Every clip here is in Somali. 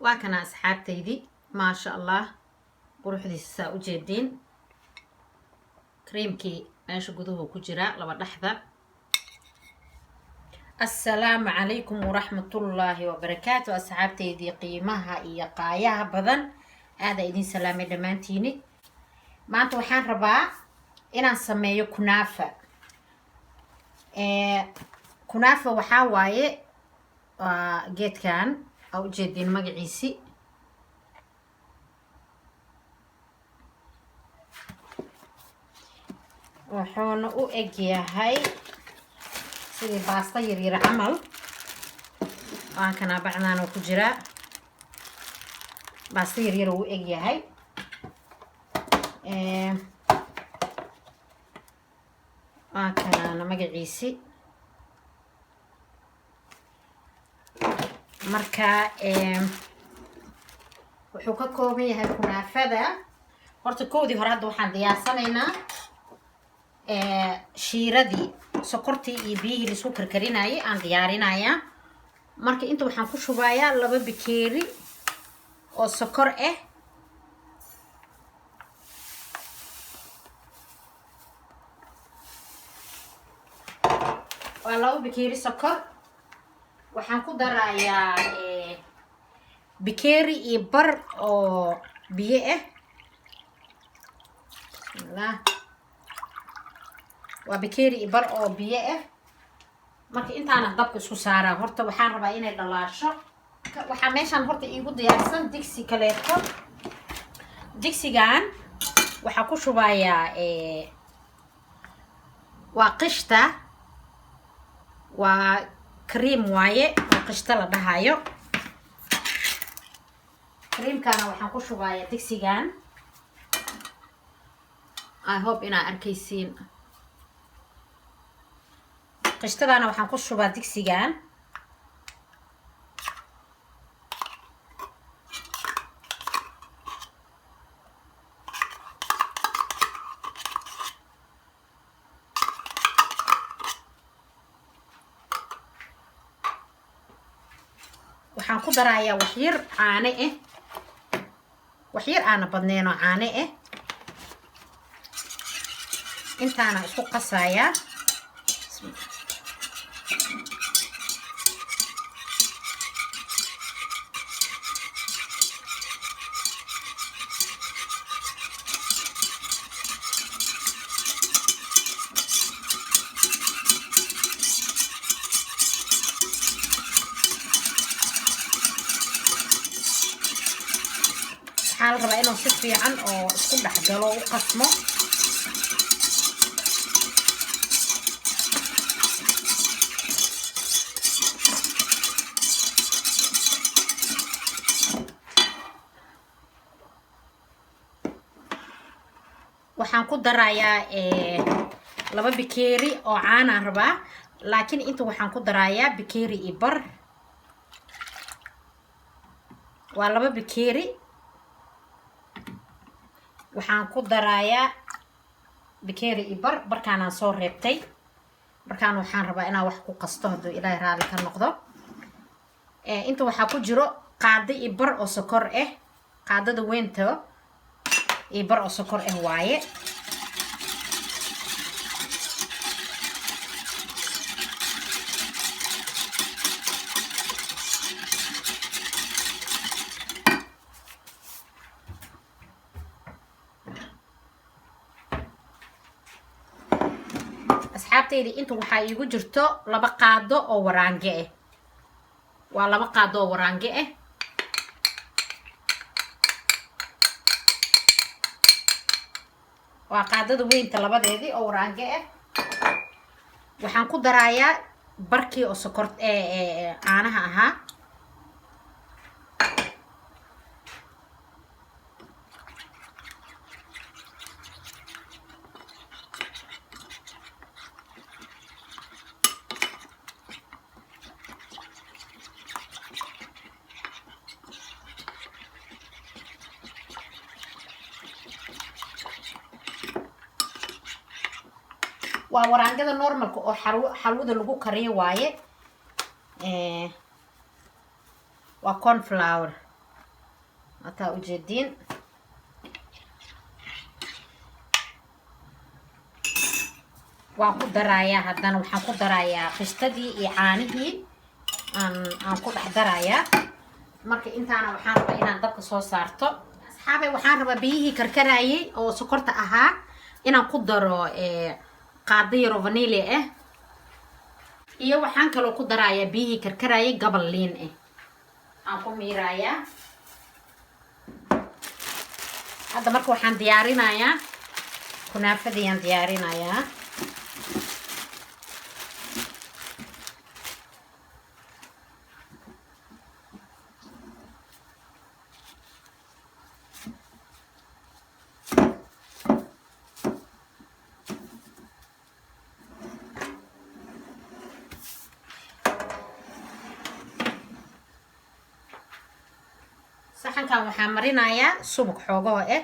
Waa kana, asxaabtaydii, maasha Allah, quruxdiisa saa u jeediin. Creamkii meesha guduhu ku jiraa laba dhexda. Assalaamu calaykum waraxmatullaahi wabarakaatu. Asxaabtaydii qiimaha iyo qaayaha badan, aadaa idin salaamay dhammaantiini. Maanta waxaan rabaa inaan sameeyo kunaafa. Kunaafa waxaa waaye, waa geedkan aa ujeediin magaciisi. Wuxuuna u eg yahay sidii baasta yaryar camal. Waan kanaa, bacdaan oo ku jiraa, baasta yaryar uu u eg yahay. Waa kanaana magaciisi. Marka wuxuu ka kooban yahay kunaafada. Horta koodii hore hadda waxaan diyaarsanaynaa shiiradii, sokortii iyo biyihii laisku karkarinayay aan diyaarinayaa. Marka inta waxaan ku shubayaa 2 bakeeri oo sokor ah. Waa 2 bakeeri sokor. Waxaan ku darayaa bakeeri iyo bar oo biyo ah. Bismillah, waa bakeeri iyo bar oo biyo ah. Marka intaana dabka isku saaraa. Horta waxaan rabaa inay dhalaasho. Waxaa meeshaan horta iigu diyaarsan digsi kaleeto. Digsigan waxaa ku shubayaa, waa qishta, waa cream waaye oo qishta la dhahayo. Creamkana waxaan ku shubayaa digsigan. I hope inaa arkaysiin. Qishtadana waxaan ku shubaa digsigan. Waxaan ku darayaa waxyar caane ah, waxyar aana badneen oo caane ah. Intaana isku qasayaa. Waxaa la rabaa inuu si fiican oo isku dhex galo, u qasmo. Waxaan ku darayaa 2 bikeeri oo caanaan rabaa, laakiin inta waxaan ku darayaa bikeeri iyo bar. Waa 2 bikeeri, waxaan ku darayaa bikeeri iyo bar. Barkaanaan soo reebtay. Markaan waxaan rabaa inaan wax ku qasto, hadduu Ilaahay raali ka noqdo. Inta waxaa ku jiro qaado iyo bar oo sokor ah. Qaadada weynta iyo bar oo sokor ah waaye. Asxaabtayda, inta waxaa iigu jirto 2 qaado oo waraange ah. Waa 2 qaado oo waraange ah. Waa qaadada weynta labadeedii oo waraange ah. Waxaan ku darayaa barkii oo sokor caanaha ahaa. Waa waraangada normalka oo xalwada lagu kariyo waaye. Waa cornflour. Hataa ujeediin. Waan ku darayaa haddana, waxaan ku darayaa qishtadii iyo caanihii aan ku dhex darayaa. Marka intaana waxaan rabaa inaan dabka soo saarto, asxaabay. Waxaan rabaa biyihii karkarayay oo sokorta ahaa inaan ku daro qaado yaro vanilla ah, iyo waxaan kaloo ku darayaa biyihii karkarayay gabal liin ah aan ku miirayaa hadda. Marka waxaan diyaarinayaa kunaafadiyaan diyaarinayaa. Saxankan waxaan marinayaa subag xoogaho ah.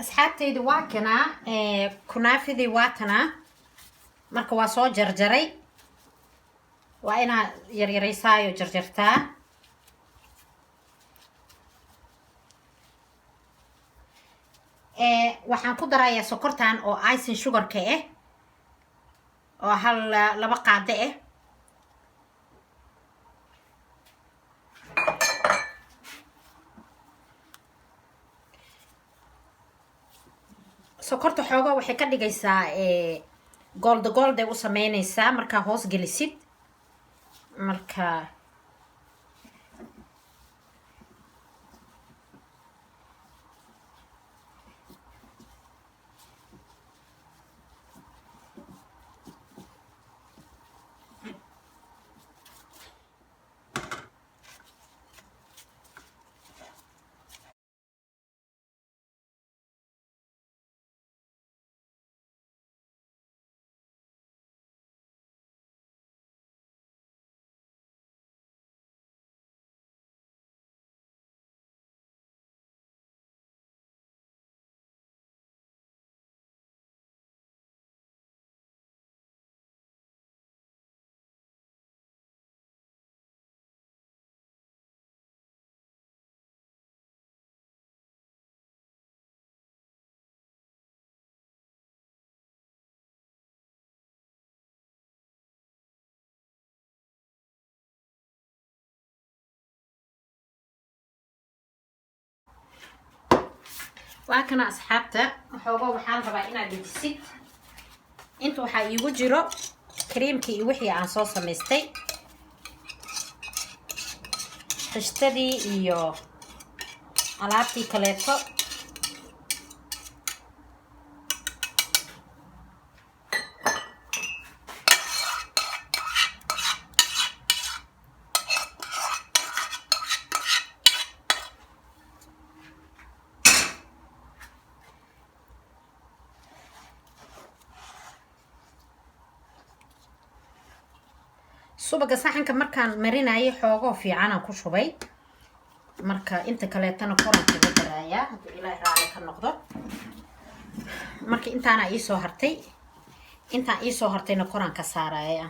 Asxaabtayda, waa kanaa kunaafidii, waa tanaa. Marka waa soo jarjaray, waa inaa yaryaraysaayo jarjartaa. Waxaan ku darayaa sokortan oo icing sugarka ah oo hal laba qaado ah. Sokorta xoogaa waxay ka dhigaysaa gold gold ay u sameynaysaa markaa hoos gelisid. Marka waa kana, asxaabta. Waxooga waxaan rabaa inaad dejisid. Inta waxaa iigu jiro kareemkii iyo wixii aan soo samaystay, qishtadii iyo alaabtii kaleeto. Subaga saxanka markaan marinayay xoogoo fiicanaan ku shubay. Marka inta kaleetana koran kaga darayaa hadduu Ilaahay raali ka noqdo. Marka intaana iisoo hartay, intaan iisoo hartayna koraan ka saaraya.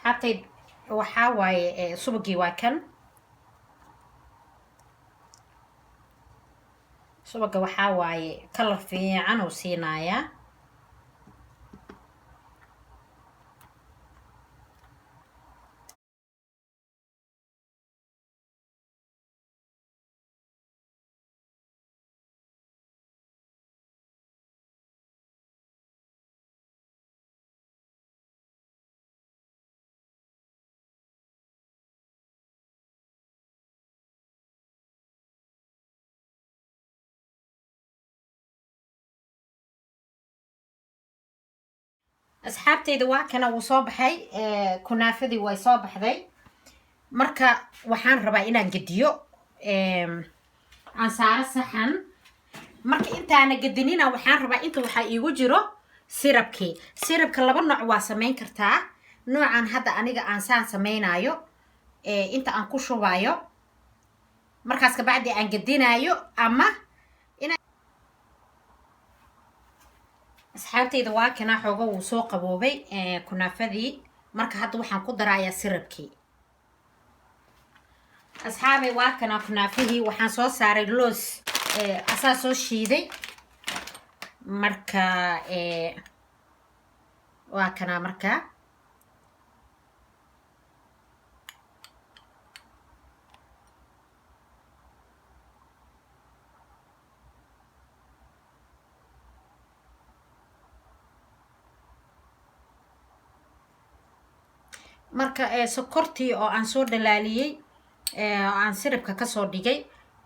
Asxaabtay, waxaa waaye subagii waa kan. Subaga waxaa waaye color fiican uu siinayaa. Asxaabtayda, waa kana, wuu soo baxay. Kunaafadii way soo baxday. Marka waxaan rabaa inaan gediyo, aan saaro saxan. Marka intaana gedinina, waxaan rabaa inta waxaa iigu jiro syrupkii. Syrupka laba nooc waa samayn kartaa. Noocan hadda aniga aan saan samaynayo, inta aan ku shubayo, markaas kabacdi aan gedinayo ama. Asxaabtayda, waa kana, xooga wuu soo qaboobay kunaafadii. Marka hadda waxaan ku darayaa syrupkii. Asxaabay, waa kana kunaafihii. Waxaan soo saaray loos, asaa soo shiiday. Marka waa kana. Marka sokortii oo aan soo dhalaaliyey oo aan syrupka kasoo dhigay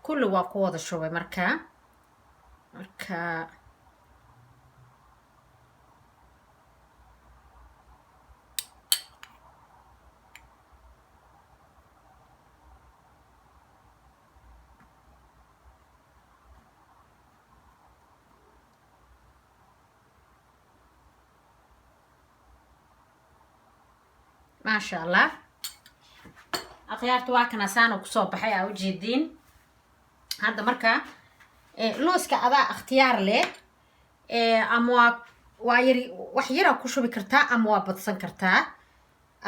kulli waa ku wada shubay. Marka maasha Allah, akhyaarta, waa kana, saana kusoo baxay, aa ujeediin. Hadda marka looska adaa ikhtiyaar leh, ama waa yari, wax yaraa ku shubi kartaa ama waa badsan kartaa,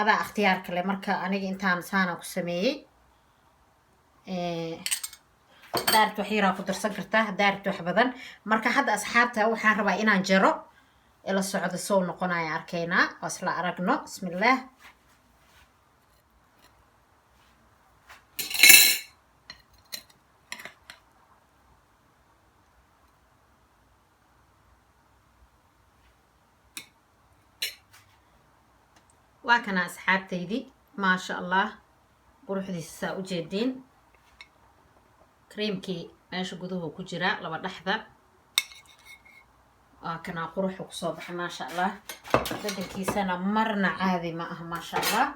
adaa ikhtiyaarka leh. Marka aniga intaan saana ku sameeyey. Haddaa rabto wax yaraa ku darsan kartaa, haddaa rabto wax badan. Marka hadda, asxaabta, waxaan rabaa inaan jaro. Ila socda, soo noqonaya arkaynaa, waa isla aragno. Bismillaah. Waa kana, asxaabtaydii, maasha Allah, quruxdiisa saa ujeediin. Creamkii meesha guduhu ku jiraa, laba dhexda. Waa kanaa, quruxu kusoo baxay, maasha Allah. Dhadhankiisana marna caadi ma aha, maasha Allah.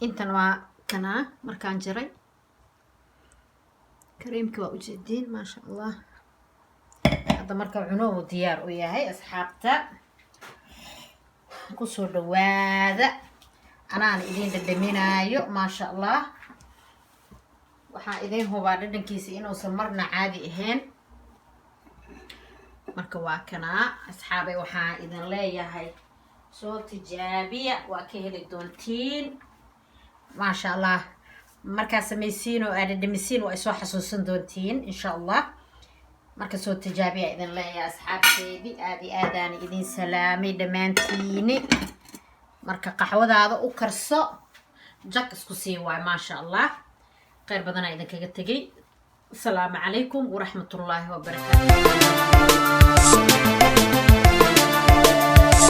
Intan waa kanaa markaan jaray, creamkii waa ujeediin, maasha Allah. Hadda marka cunuhu diyaar u yahay. Asxaabta, kusoo dhawaada, anaan idiin dhadhaminaayo. Maasha Allah, waxaan idiin hubaa dhadhankiisa inuusan marna caadi ahayn. Marka waa kanaa, asxaabay, waxaan idin leeyahay soo tijaabiya, waa ka heli doontiin, maasha Allah. Markaa samaysiin oo aad dhadhamisiin, waa isoo xasuusan doontiin, insha Allah. Marka soo tijaabiya idin leeyahay, asxaabteedii. Aada iyo aadaan idin salaamay dhammaantiini. Marka qaxwadaada u karso, jag isku sii waay, maasha Allah. Kheyr badanaa idinkaga tegay. Asalaamu calaykum waraxmatullaahi wabarakaatu.